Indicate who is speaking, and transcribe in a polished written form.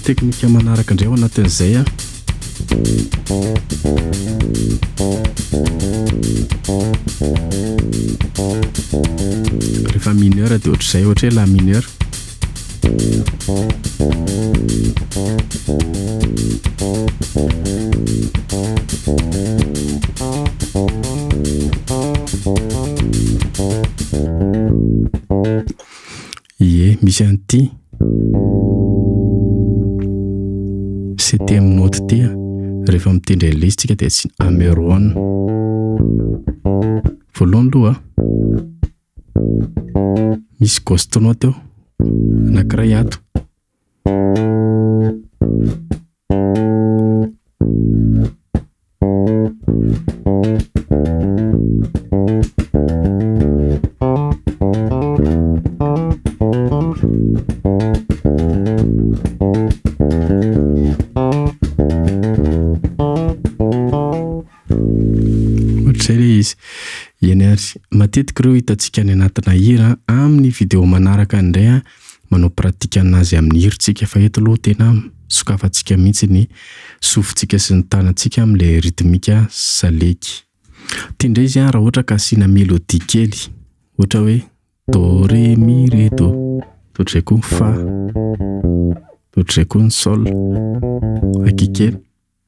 Speaker 1: Teknika manaraka indray ao anatin'izay a. Rehefa mineur dia ohatr'izay, ohatra hoe la mineur. Ie, misy an'ity septième note ity a, rehefa mitendry an'ilay izy tsika dia asiana hammer on. Voalohany aloha misy ghost note eo, anankiray ato. Ohatr'izay ilay izy. Eny ary, matetika ireo hitantsika any anatina hira, amin'ny vidéo manaraka indray manao pratique anazy amin'ny hira tsika fa eto aloha tena sokafantsika mihitsy ny sofintsika sy ny tanantsika amin'ilay rythmique salegy. Ity indray izy raha ohatra ka asiana mélodie kely, ohatra hoe do re mi re do, dia ohatr'izay koa ny fa, dia ohatr'izay koa ny sol, aky kely.